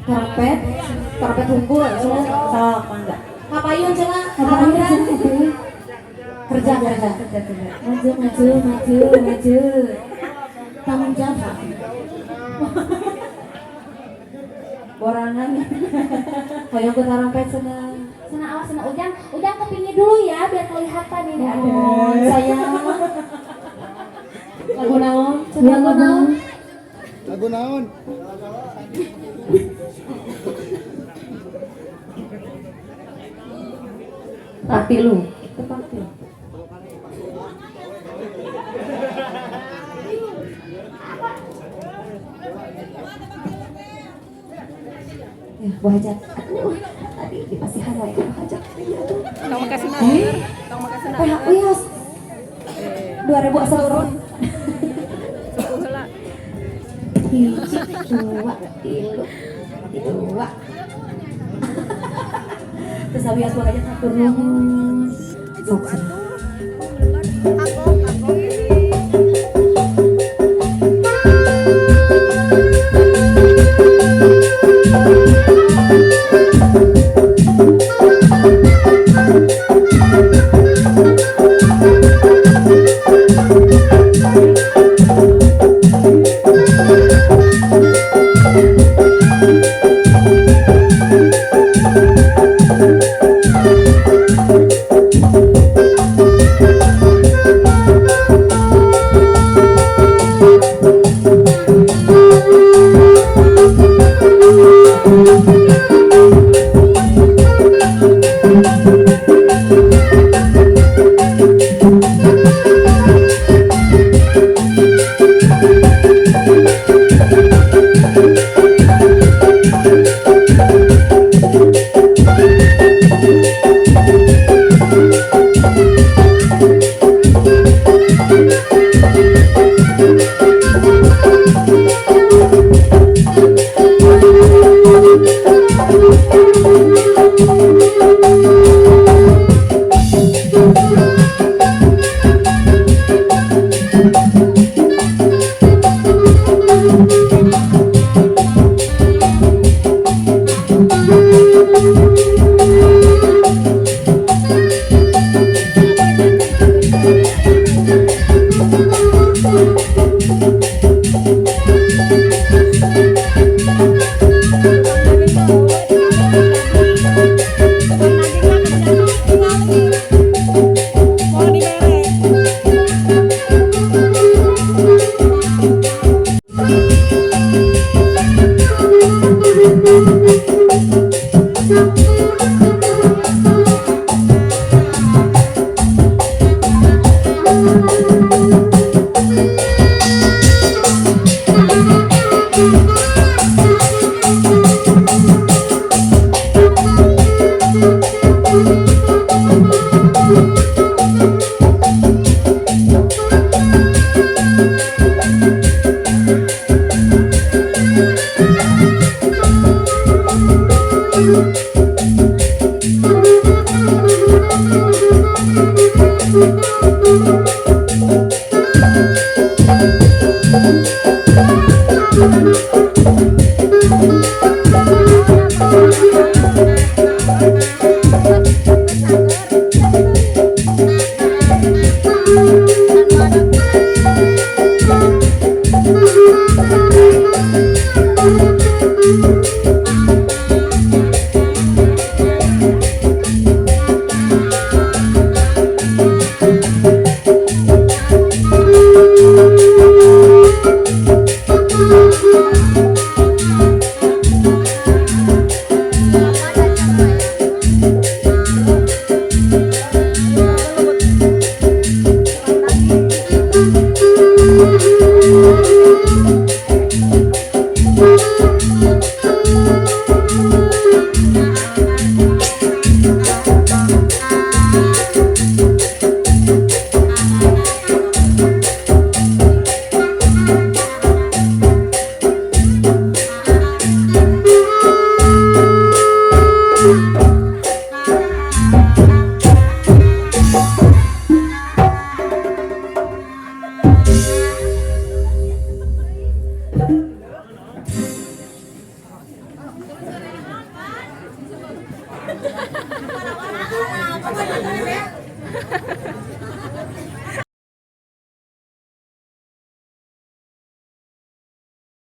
Karpet, karpet unggul, cenah sok mangga. Kapayun cenah, Kapayun cenah itu. Kerja kerja kerja kerja. Maju maju maju maju. Tanggung jawab. Borangan. Hoyong ku tarompet cenah. Sana awas sana Ujang, Ujang ke pinggir dulu ya biar kelihatan ini. Oh, sayang. Lagu naon? Cenah Lagu naon? Lagu naon? Tapi lu, tepat lu. Ya, Bu Hajat. Aduh, tadi di pasihan wae Bu Hajat. Iya tuh. Tong makasih naon. Tong makasih naon. PH wios. 2000 asal turun. Suku heula. Hiji, dua, tilu, dua. Terus awias Bu Hajat hatur nuhun. Sok cenah.